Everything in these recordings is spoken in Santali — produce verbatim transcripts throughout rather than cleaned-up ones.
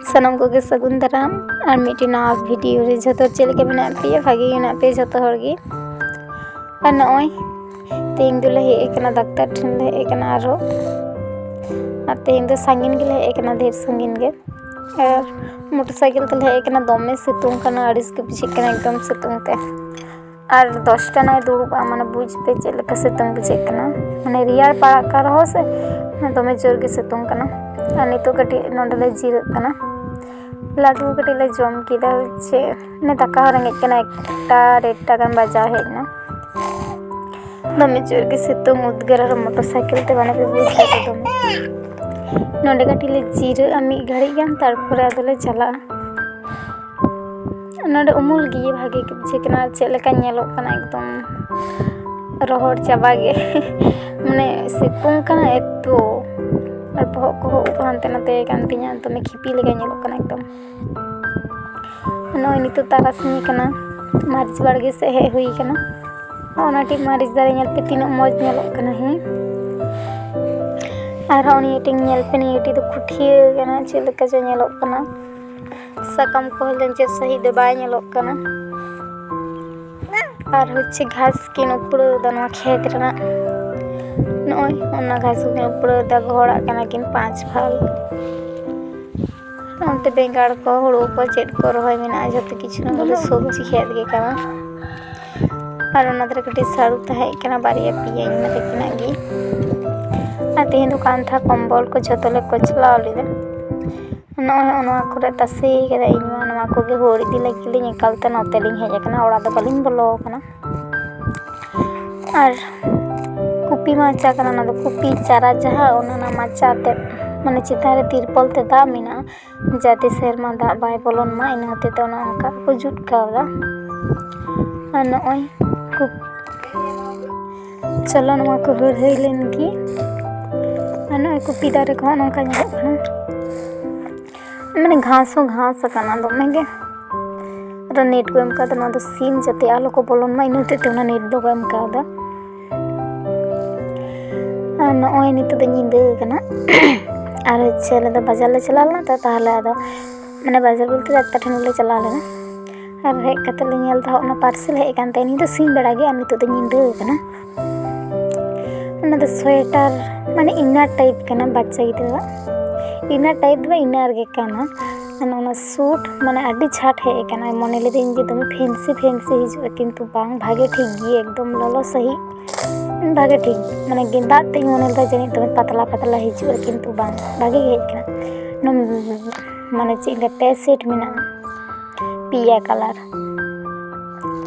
ᱥᱟᱱᱟᱢ ᱠᱚᱜᱮ ᱥᱟᱹᱜᱩᱱ ᱫᱟᱨᱟᱢ ᱟᱨ ᱢᱤᱫᱴᱮᱱ ᱱᱟᱣᱟ ᱵᱷᱤᱰᱤᱭᱳ ᱨᱮ᱾ ᱡᱷᱚᱛᱚ ᱦᱚᱲ ᱪᱮᱫ ᱞᱮᱠᱟ ᱢᱮᱱᱟᱜ ᱯᱮᱭᱟ? ᱵᱷᱟᱜᱮ ᱜᱮ ᱢᱮᱱᱟᱜ ᱯᱮᱭᱟ ᱡᱷᱚᱛᱚ ᱦᱚᱲ ᱜᱮ᱾ ᱟᱨ ᱱᱚᱜᱼᱚᱭ ᱛᱮᱦᱮᱧ ᱫᱚᱞᱮ ᱦᱮᱡ ᱟᱠᱟᱱᱟ, ᱰᱟᱠᱛᱟᱨ ᱴᱷᱮᱱ ᱞᱮ ᱦᱮᱡ ᱟᱠᱟᱱᱟ ᱟᱨᱚ᱾ ᱟᱨ ᱛᱮᱦᱮᱧ ᱫᱚ ᱥᱟᱺᱜᱤᱧ ᱜᱮᱞᱮ ᱦᱮᱡ ᱟᱠᱟᱱᱟ, ᱰᱷᱮᱨ ᱥᱟᱺᱜᱤᱧ ᱜᱮ᱾ ᱟᱨ ᱢᱚᱴᱚᱨ ᱥᱟᱭᱠᱮᱞ ᱛᱮᱞᱮ ᱦᱮᱡ ᱟᱠᱟᱱᱟ᱾ ᱫᱚᱢᱮ ᱥᱤᱛᱩᱝ ᱠᱟᱱᱟ, ᱟᱹᱲᱤᱥ ᱜᱮ ᱵᱩᱡᱷᱟᱹᱜ ᱠᱟᱱᱟ ᱮᱠᱫᱚᱢ ᱥᱤᱛᱩᱝ ᱛᱮ᱾ ᱟᱨ ᱫᱚᱥᱴᱟ ᱱᱟᱭ ᱫᱩᱲᱩᱵᱼᱟ, ᱢᱟᱱᱮ ᱵᱩᱡᱽ ᱯᱮ ᱪᱮᱫ ᱞᱮᱠᱟ ᱥᱤᱛᱩᱝ ᱵᱩᱡᱷᱟᱹᱜ ᱠᱟᱱᱟ᱾ ᱢᱟᱱᱮ ᱨᱮᱭᱟᱲ ᱯᱟᱲᱟᱜ ᱠᱟᱱ ᱨᱮᱦᱚᱸ ᱥᱮ, ᱢᱟᱱᱮ ᱫᱚᱢᱮ ᱡᱳᱨ ᱜᱮ ᱥᱤᱛᱩᱝ ᱠᱟᱱᱟ᱾ ᱟᱨ ᱱᱤᱛᱚᱜ ᱠᱟᱹᱴᱤᱡ ᱱᱚᱸᱰᱮ ᱞᱮ ᱡᱤᱨᱟᱹᱜ ᱠᱟᱱᱟ᱾ ᱞᱟᱹᱰᱩ ᱠᱟᱹᱴᱤᱡ ᱞᱮ ᱡᱚᱢ ᱠᱮᱫᱟ, ᱪᱮᱫ ᱢᱟᱱᱮ ᱫᱟᱠᱟ ᱦᱚᱸ ᱨᱮᱸᱜᱮᱡ ᱠᱟᱱᱟ, ᱮᱠᱴᱟ ᱰᱮᱲᱴᱟ ᱜᱟᱱ ᱵᱟᱡᱟᱣ ᱦᱮᱡ ᱮᱱᱟ᱾ ᱫᱚᱢᱮ ᱡᱳᱨ ᱜᱮ ᱥᱤᱛᱩᱝ ᱩᱫᱽᱜᱟᱹᱨ ᱟᱨ ᱢᱚᱴᱚᱨ ᱥᱟᱭᱠᱮᱞ ᱛᱮ, ᱢᱟᱱᱮ ᱯᱮ ᱵᱩᱡᱽ ᱫᱟᱲᱮᱭᱟᱜ ᱫᱚᱢᱮ᱾ ᱱᱚᱸᱰᱮ ᱠᱟᱹᱴᱤᱡ ᱞᱮ ᱡᱤᱨᱟᱹᱜᱼᱟ ᱢᱤᱫ ᱜᱷᱟᱹᱲᱤᱡ ᱜᱟᱱ, ᱛᱟᱨᱯᱚᱨᱮ ᱟᱫᱚᱞᱮ ᱪᱟᱞᱟᱜᱼᱟ᱾ ᱱᱚᱰᱮ ᱩᱢᱩᱞ ᱜᱮ ᱵᱷᱟᱜᱮ ᱜᱮ ᱵᱩᱡᱷᱟᱹᱜ ᱠᱟᱱᱟ᱾ ᱟᱨ ᱪᱮᱫ ᱞᱮᱠᱟᱧ ᱧᱮᱞᱚᱜ ᱠᱟᱱᱟ, ᱮᱠᱫᱚᱢ ᱨᱚᱦᱚᱲ ᱪᱟᱵᱟ ᱜᱮ᱾ ᱢᱟᱱᱮ ᱥᱤᱛᱩᱝ ᱠᱟᱱᱟ ᱮᱛᱚ, ᱟᱨ ᱵᱚᱦᱚᱜ ᱠᱚᱦᱚᱸ ᱩᱵ ᱦᱟᱱᱛᱮ ᱱᱟᱛᱮ ᱠᱟᱱ ᱛᱤᱧᱟᱹ, ᱫᱚᱢᱮ ᱠᱷᱤᱯᱤ ᱞᱮᱠᱟ ᱧᱮᱞᱚᱜ ᱠᱟᱱᱟ ᱮᱠᱫᱚᱢ᱾ ᱱᱚᱜᱼᱚᱭ ᱱᱤᱛᱚᱜ ᱛᱟᱨᱟᱥᱤᱧ ᱠᱟᱱᱟ, ᱢᱟᱹᱨᱤᱪ ᱵᱟᱲᱜᱮ ᱥᱮᱫ ᱦᱮᱡ ᱦᱩᱭ ᱠᱟᱱᱟ᱾ ᱚᱱᱟ ᱴᱤᱡ ᱢᱟᱹᱨᱤᱪ ᱫᱟᱨᱮ ᱧᱮᱞ ᱯᱮ, ᱛᱤᱱᱟᱹᱜ ᱢᱚᱡᱽ ᱧᱮᱞᱚᱜ ᱠᱟᱱᱟ᱾ ᱦᱮᱸ, ᱟᱨᱦᱚᱸ ᱱᱤᱭᱟᱹ ᱴᱤᱡ ᱧᱮᱞ ᱯᱮ, ᱱᱤᱭᱟᱹ ᱴᱤᱡ ᱫᱚ ᱠᱩᱴᱷᱤᱭᱟᱹ ᱠᱟᱱᱟ, ᱪᱮᱫ ᱞᱮᱠᱟ ᱪᱚ ᱧᱮᱞᱚᱜ ᱠᱟᱱᱟ᱾ ᱥᱟᱠᱟᱢ ᱠᱚᱦᱚᱸ ᱞᱮᱸᱡᱮᱨ ᱥᱟᱺᱦᱤᱡ ᱫᱚ ᱵᱟᱭ ᱧᱮᱞᱚᱜ ᱠᱟᱱᱟ᱾ ᱟᱨ ᱦᱚᱪᱪᱷᱮ ᱜᱷᱟᱥ ᱠᱤᱱ ᱩᱯᱲᱟᱹᱣ ᱮᱫᱟ ᱱᱚᱣᱟ ᱠᱷᱮᱛ ᱨᱮᱱᱟᱜ᱾ ᱱᱚᱜᱼᱚᱭ ᱚᱱᱟ ᱜᱷᱟᱥ ᱠᱤᱱ ᱩᱯᱲᱟᱹᱣ ᱮᱫᱟ, ᱜᱚᱦᱚᱲᱟᱜ ᱠᱟᱱᱟ ᱠᱤᱱ ᱯᱟᱸᱪ ᱯᱷᱟᱞ᱾ ᱚᱱᱛᱮ ᱵᱮᱸᱜᱟᱲ ᱠᱚ, ᱦᱩᱲᱩ ᱠᱚ, ᱪᱮᱫ ᱠᱚ ᱨᱚᱦᱚᱭ ᱢᱮᱱᱟᱜᱼᱟ, ᱡᱷᱚᱛᱚ ᱠᱤᱪᱷᱩ ᱱᱚᱣᱟ ᱫᱚ ᱥᱚᱵᱽᱡᱤ ᱠᱷᱮᱛ ᱜᱮ ᱠᱟᱱᱟ᱾ ᱟᱨ ᱚᱱᱟ ᱫᱷᱟᱨᱮ ᱠᱟᱹᱴᱤᱡ ᱥᱟᱹᱨᱩ ᱛᱟᱦᱮᱸ ᱠᱟᱱᱟ, ᱵᱟᱨᱭᱟ ᱯᱮᱭᱟ ᱤᱧ ᱢᱟ ᱛᱟᱹᱠᱤᱱᱟᱜ ᱜᱮ᱾ ᱟᱨ ᱛᱮᱦᱮᱧ ᱫᱚ ᱠᱟᱱᱛᱷᱟ ᱠᱚᱢᱵᱚᱞ ᱠᱚ ᱡᱷᱚᱛᱚ ᱞᱮ ᱠᱚᱪᱞᱟᱣ ᱞᱮᱫᱟ᱾ ᱱᱚᱜᱼᱚᱭ ᱱᱚᱣᱟ ᱠᱚᱨᱮ ᱛᱟᱥᱮ ᱠᱟᱫᱟ ᱤᱧ ᱢᱟ, ᱱᱚᱣᱟ ᱠᱚᱜᱮ ᱦᱩᱲ ᱤᱫᱤ ᱞᱟᱹᱜᱤᱫ ᱞᱤᱧ ᱮᱠᱟᱞᱛᱮ ᱱᱚᱛᱮ ᱞᱤᱧ ᱦᱮᱡ ᱟᱠᱟᱱᱟ, ᱚᱲᱟᱜ ᱫᱚ ᱵᱟᱹᱞᱤᱧ ᱵᱚᱞᱚ ᱟᱠᱟᱱᱟ᱾ ᱟᱨ ᱠᱚᱯᱤ ᱢᱟᱪᱟ ᱠᱟᱱᱟ, ᱚᱱᱟ ᱫᱚ ᱠᱚᱯᱤ ᱪᱟᱨᱟ ᱡᱟᱦᱟᱸ, ᱚᱱᱟ ᱨᱮᱱᱟᱜ ᱢᱟᱪᱟ ᱛᱮᱫ, ᱢᱟᱱᱮ ᱪᱮᱛᱟᱱ ᱨᱮ ᱛᱤᱨᱯᱚᱞ ᱛᱮ ᱫᱟᱵ ᱢᱮᱱᱟᱜᱼᱟ, ᱡᱟᱛᱮ ᱥᱮᱨᱢᱟ ᱫᱟᱜ ᱵᱟᱭ ᱵᱚᱞᱚᱱ ᱢᱟ, ᱤᱱᱟᱹ ᱦᱚᱛᱮ ᱛᱮ ᱚᱱᱮ ᱚᱱᱠᱟ ᱠᱚ ᱡᱩᱛ ᱠᱟᱣᱫᱟ᱾ ᱟᱨ ᱱᱚᱜᱼᱚᱭ ᱠᱚᱯ-, ᱪᱚᱞᱚ ᱱᱚᱣᱟ ᱠᱚ ᱦᱩᱨᱦᱟᱹᱭ ᱞᱮᱱ ᱜᱮ᱾ ᱟᱨ ᱱᱚᱜᱼᱚᱭ ᱠᱚᱯᱤ ᱫᱟᱨᱮ ᱠᱚᱦᱚᱸ ᱱᱚᱝᱠᱟ ᱧᱮᱞᱚᱜ ᱠᱟᱱᱟ, ᱢᱟᱱᱮ ᱜᱷᱟᱥ ᱦᱚᱸ ᱜᱷᱟᱥ ᱟᱠᱟᱱᱟ ᱫᱚᱢᱮ ᱜᱮ᱾ ᱟᱨ ᱱᱮᱴ ᱠᱚ ᱮᱢ ᱠᱟᱫᱟ, ᱱᱚᱣᱟ ᱫᱚ ᱥᱤᱢ ᱡᱟᱛᱮ ᱟᱞᱚ ᱠᱚ ᱵᱚᱞᱚᱱ ᱢᱟ, ᱤᱱᱟᱹ ᱦᱚᱛᱮᱡ ᱛᱮ ᱚᱱᱟ ᱱᱮᱴ ᱫᱚᱠᱚ ᱮᱢ ᱠᱟᱣᱫᱟ᱾ ᱟᱨ ᱱᱚᱜᱼᱚᱭ ᱱᱤᱛᱚᱜ ᱫᱚ ᱧᱤᱫᱟᱹ ᱟᱠᱟᱱᱟ᱾ ᱟᱨ ᱦᱚᱪᱪᱷᱮ ᱟᱞᱮ ᱫᱚ ᱵᱟᱡᱟᱨ ᱞᱮ ᱪᱟᱞᱟᱣ ᱞᱮᱱᱟ ᱛᱚ, ᱛᱟᱦᱚᱞᱮ ᱟᱫᱚ ᱢᱟᱱᱮ ᱵᱟᱡᱟᱨ ᱵᱚᱞᱛᱮ ᱰᱟᱠᱛᱟᱨ ᱴᱷᱮᱱ ᱜᱮᱞᱮ ᱪᱟᱞᱟᱣ ᱞᱮᱱᱟ᱾ ᱟᱨ ᱦᱮᱡ ᱠᱟᱛᱮ ᱞᱮ ᱧᱮᱞ ᱫᱟ, ᱦᱚᱸᱜ ᱚᱱᱟ parcel ᱦᱮᱡ ᱟᱠᱟᱱ ᱛᱟᱦᱮᱸ, ᱧᱤᱫᱟᱹ ᱥᱤᱧ ᱵᱮᱲᱟ ᱜᱮ, ᱟᱨ ᱱᱤᱛᱚᱜ ᱫᱚ ᱧᱤᱫᱟᱹ ᱟᱠᱟᱱᱟ᱾ ᱚᱱᱟ ᱫᱚ sweater, ᱢᱟᱱᱮ inner type ᱠᱟᱱᱟ ᱵᱟᱪᱪᱟ ᱜᱤᱫᱽᱨᱟᱹᱣᱟᱜ᱾ Inner type ᱫᱚ ᱵᱟᱝ, inner ᱜᱮ ᱠᱟᱱᱟ᱾ ᱟᱨ ᱚᱱᱟ suit, ᱢᱟᱱᱮ ᱟᱹᱰᱤ ᱡᱷᱟᱴ ᱦᱮᱡ ᱟᱠᱟᱱᱟ᱾ ᱢᱚᱱᱮ ᱞᱤᱫᱟᱹᱧ ᱡᱮ ᱫᱚᱢᱮ fancy fancy ᱦᱤᱡᱩᱜᱼᱟ, ᱠᱤᱱᱛᱩ ᱵᱟᱝ, ᱵᱷᱟᱜᱮ ᱴᱷᱤᱠ ᱜᱮ, ᱮᱠᱫᱚᱢ ᱞᱚᱞᱚ ᱥᱟᱺᱦᱤᱡ, ᱵᱷᱟᱜᱮ ᱴᱷᱤᱠ᱾ ᱢᱟᱱᱮ ᱜᱮᱸᱫᱟᱜ ᱛᱮᱧ ᱢᱚᱱᱮ ᱞᱮᱫᱟ ᱡᱟᱹᱱᱤᱡ ᱫᱚᱢᱮ ᱯᱟᱛᱞᱟ ᱯᱟᱛᱞᱟ ᱦᱤᱡᱩᱜᱼᱟ, ᱠᱤᱱᱛᱩ ᱵᱟᱝ, ᱵᱷᱟᱜᱮ ᱜᱮ ᱦᱮᱡ ᱟᱠᱟᱱᱟ᱾ ᱱᱚᱣᱟ, ᱢᱟᱱᱮ ᱪᱮᱫ ᱤᱧ ᱞᱟᱹᱭᱟ, ᱯᱮ set ᱢᱮᱱᱟᱜᱼᱟ, ᱯᱮᱭᱟ colour᱾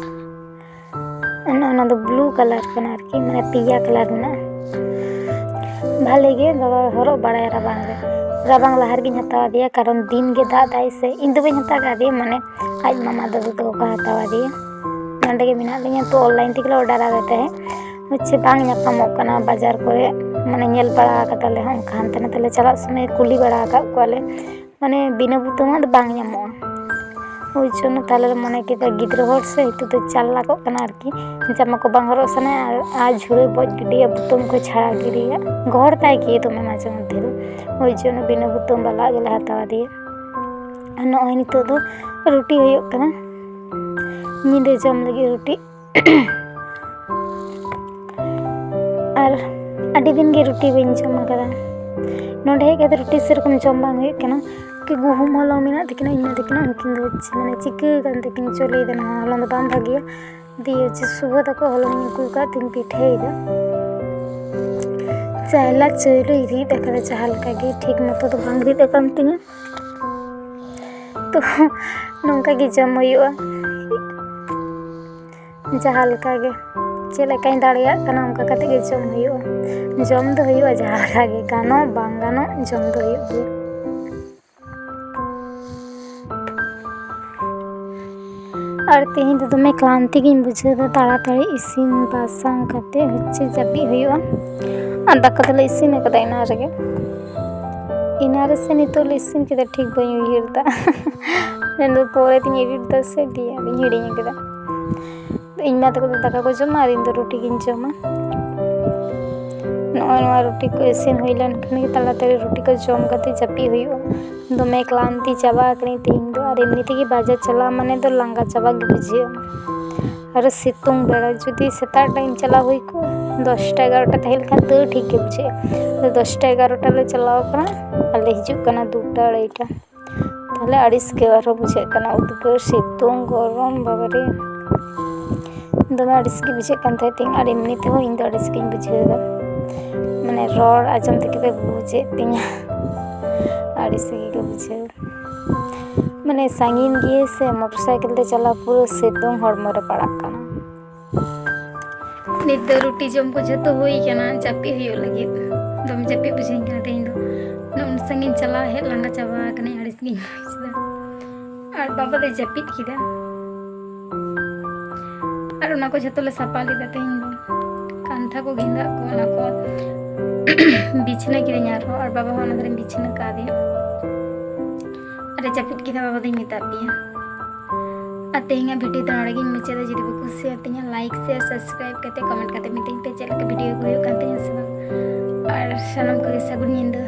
ᱚᱱᱟ, ᱚᱱᱟ ᱫᱚ blue colour ᱠᱟᱱᱟ ᱟᱨᱠᱤ, ᱢᱟᱱᱮ ᱯᱮᱭᱟ colour ᱢᱮᱱᱟᱜᱼᱟ᱾ ᱵᱷᱟᱞᱮ ᱜᱮ ᱵᱟᱵᱟ ᱦᱚᱨᱚᱜ ᱵᱟᱲᱟᱭᱟ ᱨᱟᱵᱟᱝ ᱨᱮ᱾ ᱨᱟᱵᱟᱝ ᱞᱟᱦᱟ ᱨᱮᱜᱤᱧ ᱦᱟᱛᱟᱣ ᱟᱫᱮᱭᱟ, ᱠᱟᱨᱚᱱ ᱫᱤᱱ ᱜᱮ ᱫᱟᱜ ᱫᱟᱭ ᱥᱮ᱾ ᱤᱧ ᱫᱚ ᱵᱟᱹᱧ ᱦᱟᱛᱟᱣ ᱠᱟᱫᱮᱭᱟ, ᱢᱟᱱᱮ ᱟᱡ ᱢᱟᱢᱟ ᱫᱟᱫᱩ ᱛᱟᱠᱚ ᱠᱚ ᱦᱟᱛᱟᱣ ᱟᱫᱮᱭᱟ᱾ ᱱᱚᱸᱰᱮ ᱜᱮ ᱢᱮᱱᱟᱜ ᱞᱤᱧᱟ, ᱛᱚ online ᱛᱮᱜᱮ ᱞᱮ order ᱟᱫᱮ ᱛᱟᱦᱮᱸᱫ᱾ ᱦᱚᱪᱪᱷᱮ ᱵᱟᱝ ᱧᱟᱯᱟᱢᱚᱜ ᱠᱟᱱᱟ ᱵᱟᱡᱟᱨ ᱠᱚᱨᱮ, ᱢᱟᱱᱮ ᱧᱮᱞ ᱵᱟᱲᱟ ᱠᱟᱫᱟᱞᱮ ᱦᱚᱸ, ᱚᱱᱠᱟ ᱦᱟᱱᱛᱮ ᱱᱟᱛᱮ ᱞᱮ ᱪᱟᱞᱟᱜ ᱥᱚᱢᱚᱭ ᱠᱩᱞᱤ ᱵᱟᱲᱟ ᱟᱠᱟᱫ ᱠᱚᱣᱟᱞᱮ, ᱢᱟᱱᱮ ᱵᱤᱱᱟᱹ ᱵᱩᱛᱟᱹᱢᱟᱜ ᱫᱚ ᱵᱟᱝ ᱧᱟᱢᱚᱜᱼᱟ᱾ ᱳᱭ ᱡᱚᱱᱱᱚ ᱛᱟᱦᱞᱮ ᱞᱮ ᱢᱚᱱᱮ ᱠᱮᱫᱟ, ᱜᱤᱫᱽᱨᱟᱹ ᱦᱚᱲ ᱥᱮ, ᱱᱤᱛᱚᱜ ᱫᱚ ᱪᱟᱞ ᱞᱟᱜᱚᱜ ᱠᱟᱱᱟ ᱟᱨᱠᱤ, ᱡᱟᱢᱟ ᱠᱚ ᱵᱟᱝ ᱦᱚᱨᱚᱜ ᱥᱟᱱᱟᱭᱟ, ᱟᱨ, ᱟᱨ ᱡᱷᱩᱲᱟᱹ ᱵᱚᱡ ᱜᱤᱰᱤᱭᱟ, ᱵᱩᱛᱟᱹᱢ ᱠᱚ ᱪᱷᱟᱲᱟᱣ ᱜᱤᱰᱤᱭᱟ, ᱜᱚᱦᱚᱲ ᱛᱟᱭ ᱜᱮ ᱫᱚᱢᱮ ᱢᱟᱡᱷᱮ ᱢᱚᱫᱽᱫᱷᱮ ᱫᱚ᱾ ᱳᱭ ᱡᱚᱱᱱᱚ ᱵᱤᱱᱟᱹ ᱵᱩᱛᱟᱹᱢ ᱵᱟᱞᱟ ᱜᱮᱞᱮ ᱦᱟᱛᱟᱣ ᱟᱫᱮᱭᱟ᱾ ᱟᱨ ᱱᱚᱜᱼᱚᱭ ᱱᱤᱛᱚᱜ ᱫᱚ ᱨᱩᱴᱤ ᱦᱩᱭᱩᱜ ᱠᱟᱱᱟ, ᱧᱤᱫᱟᱹ ᱡᱚᱢ ᱞᱟᱹᱜᱤᱫ ᱨᱩᱴᱤ᱾ ᱟᱨ ᱟᱹᱰᱤ ᱫᱤᱱ ᱜᱮ ᱨᱩᱴᱤ ᱵᱟᱹᱧ ᱡᱚᱢ ᱟᱠᱟᱫᱟ᱾ ᱱᱚᱸᱰᱮ ᱦᱮᱡ ᱠᱟᱛᱮ ᱨᱩᱴᱤ ᱥᱮᱨᱚᱠᱚᱢ ᱡᱚᱢ ᱵᱟᱝ ᱦᱩᱭᱩᱜ ᱠᱟᱱᱟ, ᱠᱤ ᱜᱩᱦᱩᱢ ᱦᱚᱞᱚᱝ ᱢᱮᱱᱟᱜ ᱛᱟᱹᱠᱤᱱᱟ, ᱤᱧ ᱢᱟ ᱛᱟᱹᱠᱤᱱᱟᱜ, ᱩᱱᱠᱤᱱ ᱫᱚ ᱪᱮᱫ, ᱢᱟᱱᱮ ᱪᱤᱠᱟᱹ ᱟᱠᱟᱱ ᱛᱟᱹᱠᱤᱱ ᱪᱚ, ᱞᱟᱹᱭ ᱫᱟ ᱱᱚᱣᱟ ᱦᱚᱞᱚᱝ ᱫᱚ ᱵᱟᱝ ᱵᱷᱟᱜᱮᱭᱟ᱾ ᱫᱤᱭᱮ ᱡᱮ ᱥᱩᱵᱷᱟ ᱛᱟᱠᱚ ᱦᱚᱞᱚᱝ ᱤᱧ ᱟᱹᱜᱩ ᱟᱠᱟᱫ ᱛᱤᱧ ᱯᱤᱴᱷᱟᱹᱭᱮᱫᱟ᱾ ᱪᱟᱭᱞᱟ ᱪᱟᱹᱭᱞᱩᱧ ᱨᱤᱫ ᱟᱠᱟᱫᱟ, ᱡᱟᱦᱟᱸ ᱞᱮᱠᱟ ᱜᱮ, ᱴᱷᱤᱠ ᱢᱚᱛᱚ ᱫᱚ ᱵᱟᱝ ᱨᱤᱫ ᱟᱠᱟᱱ ᱛᱤᱧᱟᱹ᱾ ᱛᱚ ᱱᱚᱝᱠᱟ ᱜᱮ ᱡᱚᱢ ᱦᱩᱭᱩᱜᱼᱟ, ᱡᱟᱦᱟᱸ ᱞᱮᱠᱟ ᱜᱮ, ᱪᱮᱫ ᱞᱮᱠᱟᱧ ᱫᱟᱲᱮᱭᱟᱜ ᱠᱟᱱᱟ ᱚᱱᱠᱟ ᱠᱟᱛᱮ ᱜᱮ ᱡᱚᱢ ᱦᱩᱭᱩᱜᱼᱟ᱾ ᱡᱚᱢ ᱫᱚ ᱦᱩᱭᱩᱜᱼᱟ, ᱡᱟᱦᱟᱸ ᱞᱮᱠᱟ ᱜᱮ, ᱜᱟᱱᱚᱜ ᱵᱟᱝ ᱜᱟᱱᱚᱜ, ᱡᱚᱢ ᱫᱚ ᱦᱩᱭᱩᱜ ᱜᱮᱭᱟ᱾ ᱟᱨ ᱛᱮᱦᱮᱧ ᱫᱚ ᱫᱚᱢᱮ ᱠᱞᱟᱱᱛᱤ ᱜᱤᱧ ᱵᱩᱡᱷᱟᱹᱣ ᱮᱫᱟ, ᱛᱟᱲᱟᱛᱟᱲᱤ ᱤᱥᱤᱱ ᱵᱟᱥᱟᱝ ᱠᱟᱛᱮ ᱦᱚᱪᱪᱷᱮ ᱡᱟᱹᱯᱤᱫ ᱦᱩᱭᱩᱜᱼᱟ᱾ ᱟᱨ ᱫᱟᱠᱟ ᱫᱚᱞᱮ ᱤᱥᱤᱱ ᱟᱠᱟᱫᱟ ᱮᱱᱟᱝ ᱨᱮᱜᱮ, ᱮᱱᱟᱝ ᱨᱮ ᱥᱮ ᱱᱤᱛᱚᱜ ᱞᱮ ᱤᱥᱤᱱ ᱠᱮᱫᱟ, ᱴᱷᱤᱠ ᱵᱟᱹᱧ ᱩᱭᱦᱟᱹᱨ ᱮᱫᱟ᱾ ᱢᱮᱱᱫᱚ ᱯᱚᱨᱮ ᱛᱤᱧ edit ᱮᱫᱟ ᱥᱮ, ᱫᱤᱭᱮ ᱟᱫᱚᱧ ᱦᱤᱲᱤᱧ ᱟᱠᱟᱫᱟ᱾ ᱤᱧ ᱢᱟ ᱛᱟᱠᱚ ᱫᱚ ᱫᱟᱠᱟ ᱠᱚ ᱡᱚᱢᱟ ᱟᱨ ᱤᱧ ᱫᱚ ᱨᱩᱴᱤ ᱜᱤᱧ ᱡᱚᱢᱟ᱾ ᱱᱚᱜᱼᱚᱭ ᱱᱚᱣᱟ ᱨᱩᱴᱤ ᱠᱚ ᱤᱥᱤᱱ ᱦᱩᱭ ᱞᱮᱱᱠᱷᱟᱱ ᱜᱮ ᱛᱟᱲᱟᱛᱟᱲᱤ ᱨᱩᱴᱤ ᱠᱚ ᱡᱚᱢ ᱠᱟᱛᱮ ᱡᱟᱹᱯᱤᱫ ᱦᱩᱭᱩᱜᱼᱟ᱾ ᱫᱚᱢᱮ ᱠᱞᱟᱱᱛᱤ ᱪᱟᱵᱟ ᱟᱠᱟᱱᱟᱹᱧ ᱛᱮᱦᱮᱧ ᱫᱚ, ᱟᱨ ᱮᱢᱱᱤ ᱛᱮᱜᱮ ᱵᱟᱡᱟᱨ ᱪᱟᱞᱟᱣ ᱢᱟᱱᱮ ᱫᱚ ᱞᱟᱸᱜᱟ ᱪᱟᱵᱟ ᱜᱮ ᱵᱩᱡᱷᱟᱹᱜᱼᱟ᱾ ᱟᱨ ᱥᱤᱛᱩᱝ ᱵᱮᱲᱟ ᱡᱩᱫᱤ ᱥᱮᱛᱟᱜ ᱴᱟᱭᱤᱢ ᱪᱟᱞᱟᱣ ᱦᱩᱭ ᱠᱚᱜᱼᱟ, ᱫᱚᱥᱴᱟ ᱮᱜᱟᱨᱚᱴᱟ ᱛᱟᱦᱮᱸ ᱞᱮᱠᱷᱟᱱ ᱛᱟᱹᱣ ᱴᱷᱤᱠ ᱜᱮ ᱵᱩᱡᱷᱟᱹᱜᱼᱟ᱾ ᱟᱫᱚ ᱫᱚᱥᱴᱟ ᱮᱜᱟᱨᱚᱴᱟ ᱞᱮ ᱪᱟᱞᱟᱣ ᱠᱟᱱᱟ, ᱟᱨ ᱞᱮ ᱦᱤᱡᱩᱜ ᱠᱟᱱᱟ ᱫᱩᱴᱟ ᱟᱲᱟᱭᱴᱟ᱾ ᱛᱟᱦᱞᱮ ᱟᱹᱲᱤᱥ ᱜᱮ ᱟᱨᱦᱚᱸ ᱵᱩᱡᱷᱟᱹᱜ ᱠᱟᱱᱟ, ᱩᱫᱽᱜᱟᱹᱨ ᱥᱤᱛᱩᱝ ᱜᱚᱨᱚᱢ, ᱵᱟᱵᱟᱨᱮ ᱫᱚᱢᱮ ᱟᱹᱲᱤᱥ ᱜᱮ ᱵᱩᱡᱷᱟᱹᱜ ᱠᱟᱱ ᱛᱟᱦᱮᱸᱫ ᱛᱤᱧ, ᱟᱨ ᱮᱢᱱᱤ ᱛᱮᱦᱚᱸ ᱤᱧ ᱫᱚ ᱟᱹᱲᱤᱥ ᱜᱤᱧ ᱵᱩᱡᱷᱟᱹᱣ ᱮᱫᱟ᱾ ᱢᱟᱱᱮ ᱨᱚᱲ ᱟᱸᱡᱚᱢ ᱛᱮᱜᱮ ᱯᱮ ᱵᱩᱡᱮᱫ ᱛᱤᱧᱟ ᱟᱹᱲᱤᱥ ᱜᱮ ᱵᱩᱡᱷᱟᱹᱣ᱾ ᱢᱟᱱᱮ ᱥᱟᱺᱜᱤᱧ ᱜᱮ ᱥᱮ ᱢᱚᱴᱚᱨ ᱥᱟᱭᱠᱮᱞ ᱛᱮ ᱪᱟᱞᱟᱣ ᱯᱩᱨᱟᱹ ᱥᱤᱛᱩᱝ ᱦᱚᱲᱢᱚ ᱨᱮ ᱯᱟᱲᱟᱜ ᱠᱟᱱᱟ᱾ ᱱᱤᱛ ᱫᱚ ᱨᱩᱴᱤ ᱡᱚᱢ ᱠᱚ ᱡᱷᱚᱛᱚ ᱦᱩᱭ ᱠᱟᱱᱟ, ᱡᱟᱹᱯᱤᱫ ᱦᱩᱭᱩᱜ ᱞᱟᱹᱜᱤᱫ᱾ ᱫᱚᱢᱮ ᱡᱟᱹᱯᱤᱫ ᱵᱩᱡᱷᱟᱹᱣ ᱠᱟᱱᱟ ᱛᱮᱦᱮᱧ ᱫᱚ᱾ ᱩᱱᱟᱹᱜ ᱥᱟᱺᱜᱤᱧ ᱪᱟᱞᱟᱣ ᱦᱮᱡ ᱞᱟᱸᱜᱟ ᱪᱟᱵᱟ ᱟᱠᱟᱱᱟᱹᱧ, ᱟᱹᱲᱤᱥ ᱜᱤᱧ ᱵᱩᱡᱷᱟᱹᱣ ᱫᱟ᱾ ᱟᱨ ᱵᱟᱵᱟ ᱫᱚᱭ ᱡᱟᱹᱯᱤᱫ ᱠᱮᱫᱟ᱾ ᱟᱨ ᱚᱱᱟ ᱠᱚ ᱡᱷᱚᱛᱚ ᱞᱮ ᱥᱟᱯᱟ ᱞᱮᱫᱟ ᱛᱮᱦᱮᱧ ᱫᱚ᱾ ᱠᱟᱱᱛᱷᱟ ᱠᱚ, ᱜᱮᱸᱫᱟᱜ ᱠᱚ, ᱚᱱᱟ ᱠᱚ ᱵᱤᱪᱷᱱᱟᱹ ᱠᱤᱫᱟᱹᱧ ᱟᱨᱦᱚᱸ, ᱟᱨ ᱵᱟᱵᱟ ᱦᱚᱸ ᱚᱱᱟ ᱫᱷᱟᱨᱮᱧ ᱵᱤᱪᱷᱱᱟᱹ ᱠᱟᱫᱮᱭᱟ᱾ ᱟᱨᱮ ᱡᱟᱹᱯᱤᱫ ᱠᱮᱫᱟ, ᱵᱟᱵᱟ ᱫᱚᱧ ᱢᱮᱛᱟ ᱯᱮᱭᱟ᱾ ᱟᱨ ᱛᱮᱦᱮᱧᱟᱜ ᱵᱷᱤᱰᱤᱭᱳ ᱫᱚ ᱱᱚᱰᱮ ᱜᱤᱧ ᱢᱩᱪᱟᱹᱫᱟ᱾ ᱡᱩᱫᱤ ᱯᱮ ᱠᱩᱥᱤᱭᱟᱛᱤᱧᱟ, ᱞᱟᱭᱤᱠ, ᱥᱮᱭᱟᱨ, ᱥᱟᱵᱥᱠᱨᱟᱭᱤᱵ ᱠᱟᱛᱮ ᱠᱚᱢᱮᱱᱴ ᱠᱟᱛᱮ ᱢᱤᱛᱟᱹᱧ ᱯᱮ ᱪᱮᱫ ᱞᱮᱠᱟ ᱵᱷᱤᱰᱤᱭᱳ ᱠᱚ ᱦᱩᱭᱩᱜ ᱠᱟᱱ ᱛᱤᱧᱟ ᱥᱮ ᱵᱟᱝ᱾ ᱟᱨ ᱥᱟᱱᱟᱢ ᱠᱚᱜᱮ ᱥᱟᱹᱜᱩᱱ ᱧᱤᱫᱟᱹ᱾